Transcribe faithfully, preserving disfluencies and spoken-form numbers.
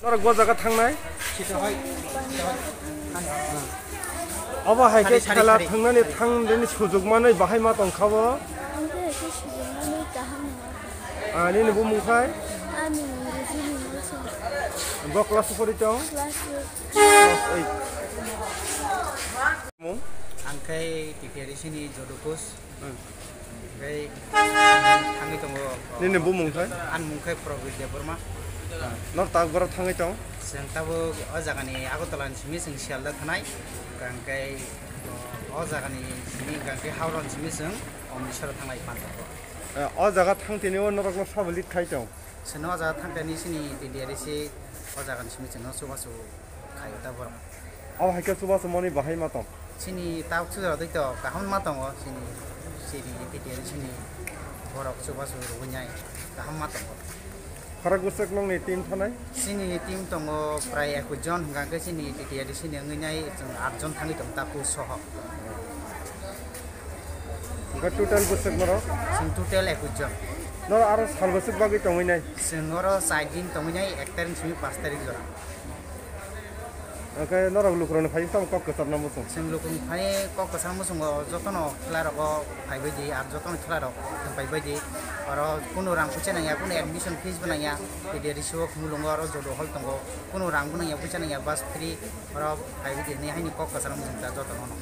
Norok bo jaga thangnai? Sito hai. Abo hai khe Sari, sari, khela sari. Thangnani thangdini sujuk manwi bahai ma tongkha bo? Ang khe hai khe sujuk manwi kaham nangya. Ah, nini bumung khai? Ani mung Rujuni Molsom. Bo class pori tong? Class eight. Class eight. Mung? Ang khe T P R D C ni Jodo Coach. Hmm. Tei thangwi tongo. Nini bumung khai? Ani mung khe Probir Debbarma. Nor tak borok thangwi tong? Chwng tabuk o jagani Agartala ni simi chwng Sialda thanai. Hwnkhe o jagani simi hwnkhe Howrah ni simi chwng Amritsar thanglai phan tongo. Eh, o jaga thang tini o norokno sabo lead khai tong? Chwngno o jaga thang tini chini T D R C o jagani simi chwngno chubachu khaio da borok. Abo hai khe chubachu mani bahai ma tong? Chini tabuk chujora doi to kaham ma tongo chini, chini T D R C ni borok chubachu rwgwi nai kaham ma tongo. Khorok bwswk nongni team thanai? Chini team tongo prai ekwis jon, hwnkha khe chini T D R C ni wngwi nai chwng at jon thangwi tongo ta coach soho. Hwnkhe total bwswk norok? Chwng total ekwis jon. Norok aro sal bwswk bagwi tongwi nai? Chwng oro char din tongwi nai, ek tarik simi panch tarik jora. Hwnkhe norok lukurokni phai tamo kok kwcharna muchung? Chwng lukurokni phai kok kwcharna muchungo jotono khela rogo phaibai di, ar jotono khela rok phaibai di. Oro kunu rang puisa nangya, kunu admission fees bo nangya. T D R C o mulungo oro Jodo Hall tongo, kunu rang bo nangya, puisa nangya, bus free. Oro phaibai di hinwi haini kok kwcharna muchung ta jotono no.